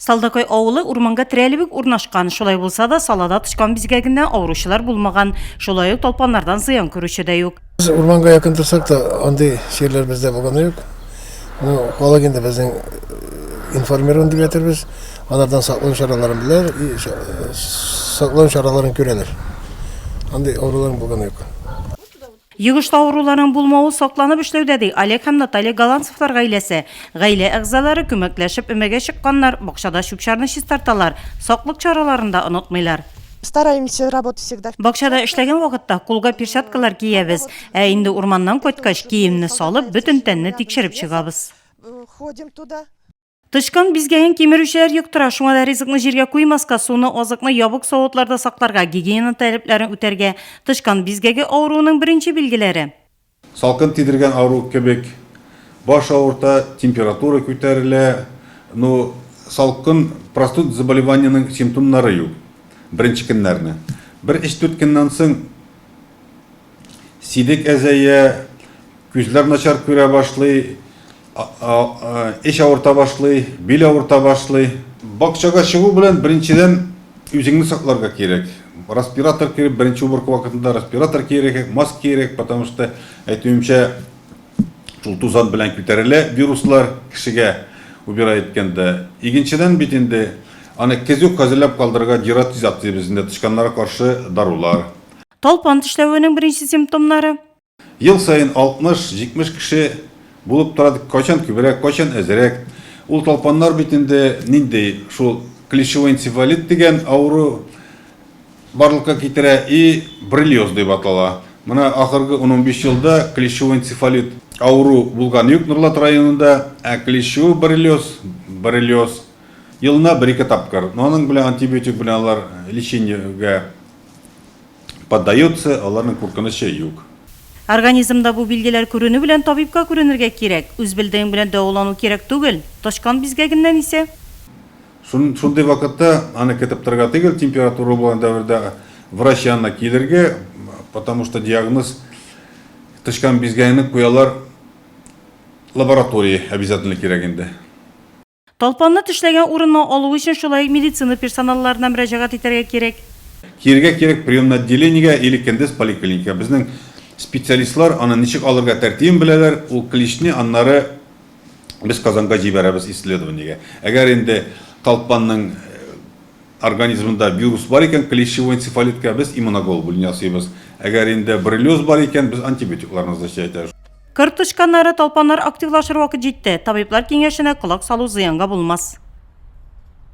Салдакай авылы урманга терәлеп үк урнашкан. Шулай булса да, салада тычкан бизгәгеннән авыручылар булмаган. Шулай ук талпаннардан зыян күрүче дә юк. Без урманга якын торсак та, андый чирләр бездә булганы юк. Ну, халык инде безнең информирован дип әйтербез. Алардан саклану чараларын беләләр, и саклану чараларын күрәләр. Андый авыруларның булганы юк. Йогышлы авыруларның булмавы сакланып эшләүдә, ди Олег һәм Наталья Голландцевлар гаиләсе. Гаилә әгъзалары күмәкләшеп өмәгә чыкканнар, бакчада чүп-чарны чистарталар, саклык чараларын да онытмыйлар. Стараемся работать всегда. Бакчада эшләгән вакытта кулга перчаткалар киябез, ә инде урманнан кайткач, киемне салып, бөтен тәнне тикшереп чыгабыз. Ходим туда. Тычкан бизгәген кимерүчеләр йоктыра, шуңа да ризыкны җиргә куймаска, суны, азыкны ябык савытларда сакларга, гигиена таләпләрен үтәргә. Тычкан бизгәге авыруының беренче билгеләре. Салкын тидергән авыру кебек, баш авырта, температура күтәрелә, ну, салкын простуд заболеваниенең симптомнары юк беренче көннәрне. Бер өч-дүрт көннән соң сидек әзәя, күзләр начар күрә башлый, Эч авырта башлый, бил авырта башлый. Бакчага чыгу белән беренчедән үзеңне сакларга кирәк. Респиратор кирәк, беренче уборка вакытында респиратор кирәк, маска кирәк, потому что, әйтүемчә, шул тузан белән күтәрелә вируслар кешегә убирать иткәндә. Икенчедән бит инде аны көз үк хәзерләп калдырырга дератизация инде тычканнарга каршы дарулар. Талпан тешләвенең беренче симптомнары. Ел саен 60-70 кеше булып тора, кайчан күбрәк, кайчан әзрәк. Ул талпаннар бит инде нинди, шул клещевой энцефалит дигән авыру барлыкка китерә и боррелиоз дип атала. Менә ахыргы 10-15 елда клещевой энцефалит авыру булган юк Нурлат районында, ә клещевой боррелиоз, боррелиоз елына бер-ике тапкыр. Но аның белән антибиотик белән алар лечениегә Поддается, аларның куркынычы юк. Организмда бу билгеләр күренү белән табибка күренергә кирәк. Үз белдегең белән дәвалану кирәк түгел. Тычкан бизгәгеннән исә. Шундый вакытта аны көтеп торырга түгел, температура булган дәвердә врач янына килергә, потому что диагноз тычкан бизгәгенең куялар лаборатория обязательно кирәк инде. Талпанны тешләгән урынны алу өчен шулай ук медицина персоналларына мөрәҗәгать итәргә кирәк. Кирергә кирәк приемный отделениегә или көндез поликлиникага. Безнең специалистлар аны ничек алырга тәртибен беләләр, ул клещны аннары без Казанга җибәрәбез исследованиегә. Әгәр инде талпанның организмында вирус бар икән, клещевой энцефалитка без иммуноглобулин ясыйбыз. Әгәр инде боррелиоз бар икән, без антибиотиклар назначать итәбез. Кыр тычканнары, талпаннар активлашыр вакыт җитте. Табиблар киңәшенә колак салу зыянга булмас.